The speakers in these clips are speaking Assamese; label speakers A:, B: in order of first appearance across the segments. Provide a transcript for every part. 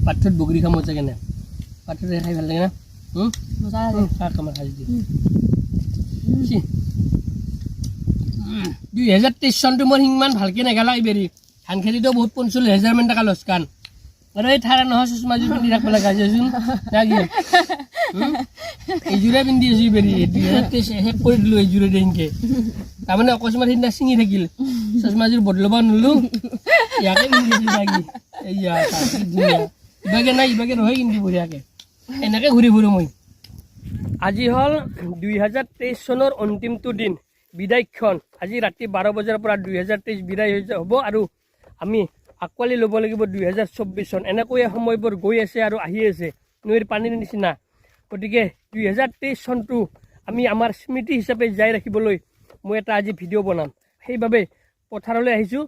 A: পাথৰত বগৰী খাম মজা কেনে, পাথৰত খাই ভাল লাগে না?
B: মজা লাগে।
A: শাক আমাৰ সাজি দিয়ে। 2023 চনটো মোৰ সিমান ভালকৈ নেগেলা এইবেৰি। ধান খেতিটো বহুত 45,000 মান টকা লোকচান। আৰু এই ঠাৰা নহয়, চশমাযোৰ পিন্ধি থাকিব লগা হৈছেচোন না কি? এইযোৰে পিন্ধি আছো এইবেৰি। 2023 শেষ কৰি দিলোঁ এইযোৰে সেনকে। তাৰমানে অকস্মাত সেইদিনা ছিঙি থাকিল, চশমাযোৰ বদলাব নোৱাৰিলোঁ, ইয়াকে পিন্ধি আছো না কি? এইয়া কি ধুনীয়া, ইভাগে নাই ইভাগে নহয় কিন্তু বঢ়িয়াকে এনেকে ঘূৰি ফুৰোঁ মই। আজি হ'ল 2023 চনৰ অন্তিমটো দিন, বিদায়ক্ষণ। আজি ৰাতি 12 বজাৰ পৰা 2023 বিদায় হৈ হ'ব আৰু আমি আঁকোৱালি ল'ব লাগিব 2024 চন। এনেকৈয়ে সময়বোৰ গৈ আছে আৰু আহি আছে নৈৰ পানীৰ নিচিনা। গতিকে 2023 চনটো আমি আমাৰ স্মৃতি হিচাপে জীয়াই ৰাখিবলৈ মই এটা আজি ভিডিঅ' বনাম। সেইবাবে পথাৰলৈ আহিছোঁ।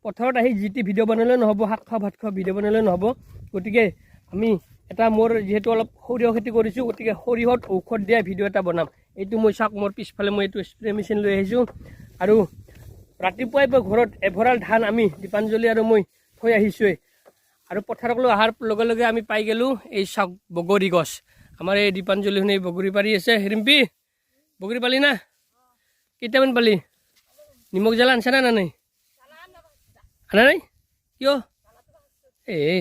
A: পথাৰত আহি যি টি ভিডিঅ' বনালে নহ'ব, শাক খোৱা ভাত খোৱা ভিডিঅ' বনালে নহ'ব। গতিকে আমি এটা মোৰ যিহেতু অলপ সৰিয়হ খেতি কৰিছোঁ, গতিকে সৰিয়হত ঔষধ দিয়া ভিডিঅ' এটা বনাম। এইটো মই চাওক, মোৰ পিছফালে মই এইটো স্প্ৰে মেচিন লৈ আহিছোঁ। আৰু ৰাতিপুৱাই মই ঘৰত এভঁৰাল ধান আমি দীপাঞ্জলি আৰু মই থৈ আহিছোঁৱেই। আৰু পথাৰলৈ অহাৰ লগে লগে আমি পাই গ'লোঁ এই চাওক বগৰী গছ। আমাৰ এই দীপাঞ্জলি শুনি বগৰী পাৰি আছে। ৰিম্পী, বগৰী পালি না? কেইটামান পালি? নিমখ জ্বালা আনছা না নাই? আনা নাই কিয়? এই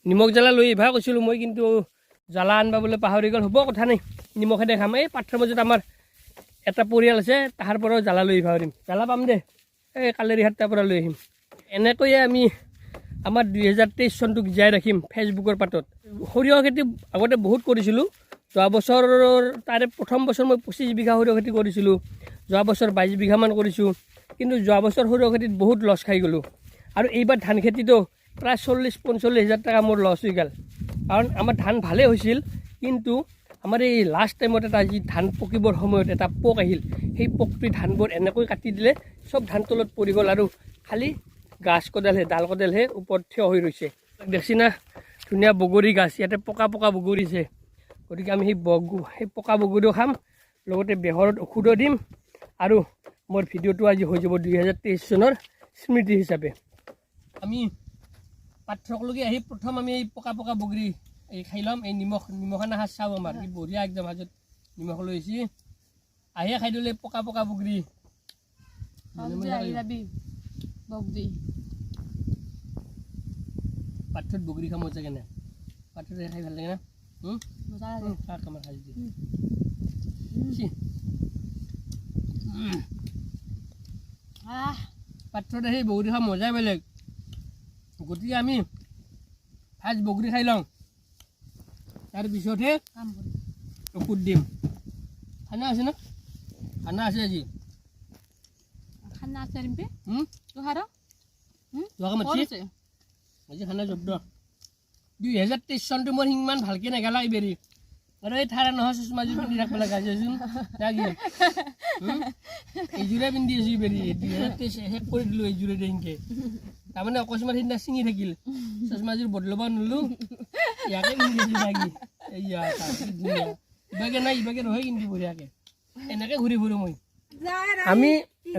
A: নিমখ জ্বালা লৈ আহিবা কৈছিলোঁ মই, কিন্তু জ্বালা আনবা বোলে পাহৰি গ'ল। হ'ব, কথা নাই, নিমখেৰে খাম। এই পাথৰৰ মাজত আমাৰ এটা পৰিয়াল আছে, তাহাৰ পৰাও জ্বালা লৈ আহিব পাৰিম। জ্বালা পাম দে, এই কালেৰী সাতটাৰ পৰা লৈ আহিম। এনেকৈয়ে আমি আমাৰ 2023 চনটোক জীয়াই ৰাখিম ফেচবুকৰ পাতত। সৰিয়হ খেতি আগতে বহুত কৰিছিলোঁ। যোৱা বছৰৰ তাৰে প্ৰথম বছৰ মই 25 বিঘা সৰিয়হ খেতি কৰিছিলোঁ। যোৱা বছৰ 22 বিঘামান কৰিছোঁ। কিন্তু যোৱা বছৰ সৰিয়হ খেতিত বহুত লছ খাই গ'লোঁ। আৰু এইবাৰ ধান খেতিতো প্ৰায় 40-45 হাজাৰ টকা মোৰ লছ হৈ গ'ল। কাৰণ আমাৰ ধান ভালেই হৈছিল, কিন্তু আমাৰ এই লাষ্ট টাইমত এটা যি ধান পকিবৰ সময়ত এটা পোক আহিল। সেই পোকটোৱে ধানবোৰ এনেকৈ কাটি দিলে, চব ধান তলত পৰি গ'ল আৰু খালি গাছ কডালহে, ডাল কডালহে ওপৰত থিয় হৈ ৰৈছে। দেখছি না, ধুনীয়া বগৰী গাছ, ইয়াতে পকা পকা বগৰী আছে। গতিকে আমি সেই পকা বগৰীও খাম, লগতে বেহৰত ঔষধো দিম আৰু মোৰ ভিডিঅ'টো আজি হৈ যাব 2023 চনৰ স্মৃতি হিচাপে। আমি পাথৰকলৈকে আহি প্ৰথম আমি এই পকা পকা বগৰী এই খাই ল'ম। এই নিমখ নিমখানা সাজ চাওঁ আমাৰ কি বঢ়িয়া, একদম হাজত নিমখ লৈ আহিছে। আহিয়ে খাই দিলে পকা পকা বগৰী।
B: আহি যাবি বগৰী।
A: পাথৰত বগৰী খাম মজা কেনে, পাথৰত খাই ভাল লাগে না?
B: মজা লাগে।
A: শাক আমাৰ সাজি দিয়ে।
B: আহ।
A: পাথৰত সেই বগৰী খোৱা মজাই বেলেগ। গতিকে আমি ফাৰ্ষ্ট বগৰী খাই লওঁ, তাৰপিছতহে
B: কাম কৰিম।
A: ঔষধ দিম। খানা আছে ন? খানা আছে আজি।
B: খানা আছে ৰিম্পি। তোহাৰ
A: যোৱাকে মাতছি।
B: আছে।
A: আজি খানা জব্দ। 2023 চনটো মোৰ সিমান ভালকে নেগেলা এইবেৰি। আৰু এই ঠাৰা নহয়, চশমাযোৰ পিন্ধি থাকিব লগা হৈছেচোন না কি? এইযোৰে পিন্ধি আছো এইবেৰি। 2023 শেষ কৰি দিলোঁ এইযোৰে সেনকে। তাৰমানে অকস্মাত সেইদিনা ছিঙি থাকিল, চশমাযোৰ বদলাব নোৱাৰিলোঁ, ইয়াকে পিন্ধি আছো না কি? এইয়া কি ধুনীয়া, ইভাগে নাই ইভাগে নহয় কিন্তু বঢ়িয়াকে এনেকে ঘূৰি ফুৰোঁ মই। আমি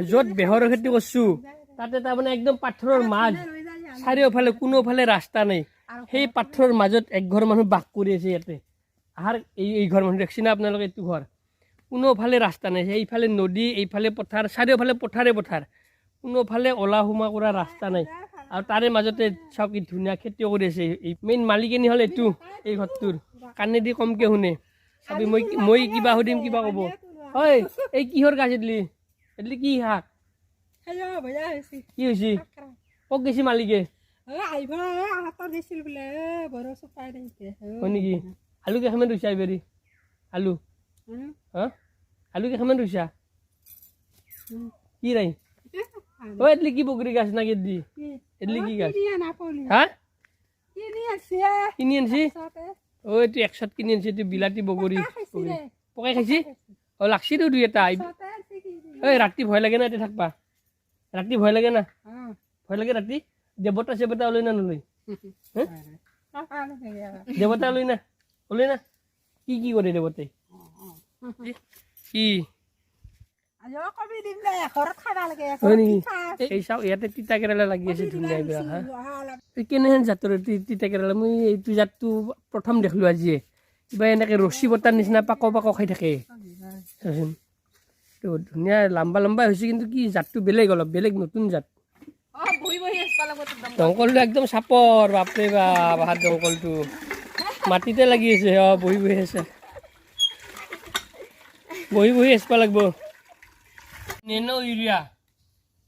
A: য'ত বেহৰৰ খেতি কৰিছোঁ তাতে তাৰমানে একদম পাথৰৰ মাজ, চাৰিওফালে কোনোফালে ৰাস্তা নাই। সেই পাথৰৰ মাজত একঘৰ মানুহ বাস কৰি আছে ইয়াতে। আহাৰ এই ঘৰ মানুহ দেখছি না আপোনালোকে? এইটো ঘৰ, কোনোফালে ৰাস্তা নাই। সেইফালে নদী, এইফালে পথাৰ, চাৰিওফালে পথাৰে পথাৰ, কোনোফালে ওলা সোমোৱা কৰা ৰাস্তা নাই। আৰু তাৰে মাজতে চাওক কি ধুনীয়া খেতিও কৰি আছে। এই মেইন মালিকনী হ'ল এইটো এই ঘৰটোৰ। কাণেদি কমকে শুনে। চাবি, মই কিবা সুধিম, কিবা ক'ব। ঐ, এই কিহৰ গাছ এডলি? এডলি কি শাক? কি হৈছে? ক'ত গৈছে মালিকে? হয় নেকি? আলু কেইখনমান ৰুইছা এইবাৰি? আলু হা, আলু কেইখনমান ৰুইছা? কি নাই অ, এডলি কি বগৰী গাছ না কি দি? এডলি কি গাছ হা? কিনি আনছি? অ, এইটো একশত কিনি আনছি। এইটো বিলাতী বগৰী। পকাই খাইছি? অ, লাগছিতো দুই এটা। এই ৰাতি ভয় লাগে না? এতিয়া থাকবা ৰাতি ভয় লাগে না? ভয় লাগে ৰাতি? দেৱতা চেৱতা ওলাই না নলৈ? দেৱতা ওলাই না, ওলাই না? কি কি কৰে দেৱতাই কি? হয় নেকি? এই চাওক, ইয়াতে তিতা কেৰেলা লাগি আছে ধুনীয়া এইবিলাক। হা, এই কেনেহেন জাতৰ তিতা কেৰেলা? মই এইটো জাতটো প্ৰথম দেখিলোঁ আজিয়ে। কিবা এনেকে ৰছী বতাৰ নিচিনা পাক পাক খাই থাকে। চাচোন, এইটো ধুনীয়া লম্বা লম্বা হৈছে, কিন্তু কি জাতটো বেলেগ, অলপ বেলেগ, নতুন জাত। দমকলটো একদম চাপৰ, বাপৰে বাপ। হাত দমকলটো মাটিতে লাগি আছে। অ, বহি বহি আছে, বহি বহি হেঁচপা লাগিব। নেন' ইউৰিয়া,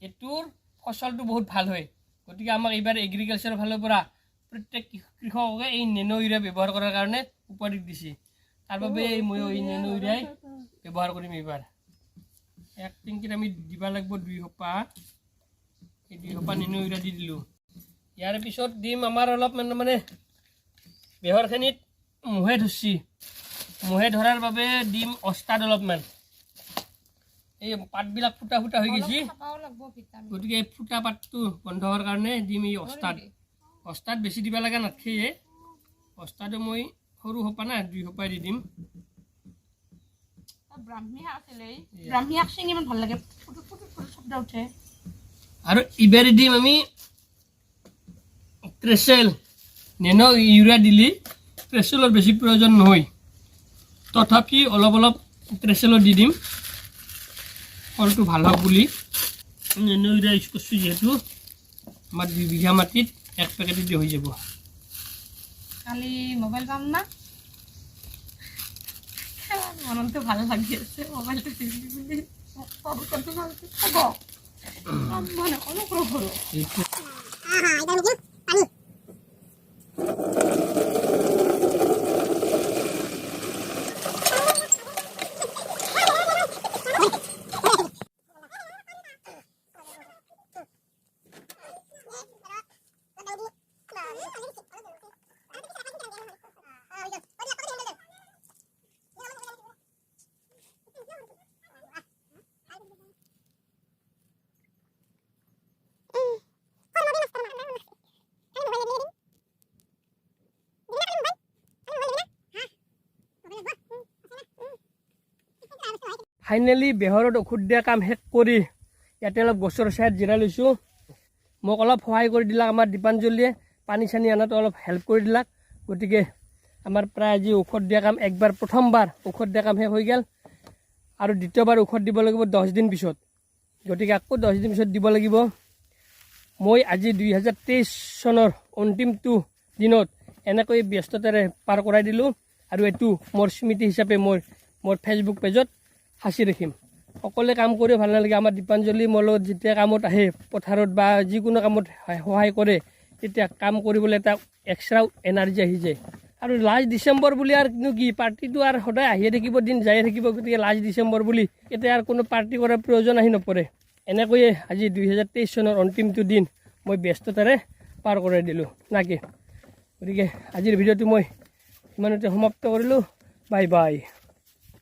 A: এইটোৰ ফচলটো বহুত ভাল হয়। গতিকে আমাক এইবাৰ এগ্ৰিকালচাৰৰ ফালৰ পৰা প্ৰত্যেক কৃষককে এই নেন' ইউৰিয়া ব্যৱহাৰ কৰাৰ কাৰণে উপদেশ দিছে। তাৰ বাবে ময়ো এই নেন' ইউৰিয়াই ব্যৱহাৰ কৰিম এইবাৰ। এক টেংকিত আমি দিব লাগিব 2 সোপা। এই 2 সোপা নেন' ইউৰিয়া দি দিলোঁ। ইয়াৰ পিছত দিম আমাৰ অলপ মানে বেহৰখিনিত মহে ধৰছি। মহে ধৰাৰ বাবে দিম অস্তাদ অলপমান। এই পাতবিলাক ফুটা ফুটা হৈ গৈছে। গতিকে এই ফুটা পাতটো বন্ধ হোৱাৰ কাৰণে দিম এই অস্তাদ। অস্তাদ বেছি দিব লগা নাথাকে। অস্তাদো মই সৰু সোপা না, 2 সোপাই দি দিম।
B: ব্ৰাহ্মী শাক আছিলে। ব্ৰাহ্মী শাক ছিঙি ইমান ভাল লাগে, ফুটুক ফুটুক ফুটুক শব্দ উঠে।
A: আৰু ইবাৰে দিম আমি ট্ৰেচেল। নেন' ইউৰিয়া দিলি ট্ৰেচেলৰ বেছি প্ৰয়োজন নহয়, তথাপি অলপ অলপ ট্ৰেচেলো দি দিম, ফলটো ভাল হওক বুলি। নেন' ইউৰিয়া ইউজ কৰিছোঁ যিহেতু, আমাৰ 2 বিঘা মাটিত এক পেকেট দি হৈ যাব।
B: কালি মোবাইল পাম না? মনটো ভাল লাগি আছে, মোবাইলটো দিবি বুলি। হ'ব, মানে অলপ সৰু।
A: এইটো ফাইনেলি বেহৰত ঔষধ দিয়া কাম শেষ কৰি ইয়াতে অলপ গছৰ ছায়াত জিৰাই লৈছোঁ। মোক অলপ সহায় কৰি দিলাক আমাৰ দীপাঞ্জলিয়ে, পানী চানী অনাত অলপ হেল্প কৰি দিলাক। গতিকে আমাৰ প্ৰায় আজি ঔষধ দিয়া কাম একবাৰ, প্ৰথমবাৰ ঔষধ দিয়া কাম শেষ হৈ গ'ল। আৰু দ্বিতীয়বাৰ ঔষধ দিব লাগিব 10 দিন পিছত। গতিকে আকৌ 10 দিন পিছত দিব লাগিব। মই আজি 2023 চনৰ অন্তিমটো দিনত এনেকৈ ব্যস্ততাৰে পাৰ কৰাই দিলোঁ আৰু এইটো মোৰ স্মৃতি হিচাপে মই মোৰ ফেচবুক পেজত সাঁচি ৰাখিম। অকলে কাম কৰি ভাল নালাগে। আমাৰ দীপাঞ্জলি মোৰ লগত যেতিয়া কামত আহে, পথাৰত বা যিকোনো কামত সহায় কৰে, তেতিয়া কাম কৰিবলৈ এটা এক্সট্ৰা এনাৰ্জি আহি যায়। আৰু লাষ্ট ডিচেম্বৰ বুলি আৰু কি পাৰ্টিটো আৰু সদায় আহিয়ে থাকিব, দিন যায়ে থাকিব। গতিকে লাষ্ট ডিচেম্বৰ বুলি এতিয়া আৰু কোনো পাৰ্টি কৰাৰ প্ৰয়োজন আহি নপৰে। এনেকৈয়ে আজি 2023 চনৰ অন্তিমটো দিন মই ব্যস্ততাৰে পাৰ কৰাই দিলোঁ, নাকি? গতিকে আজিৰ ভিডিঅ'টো মই ইমানতে সমাপ্ত কৰিলোঁ। Bye bye.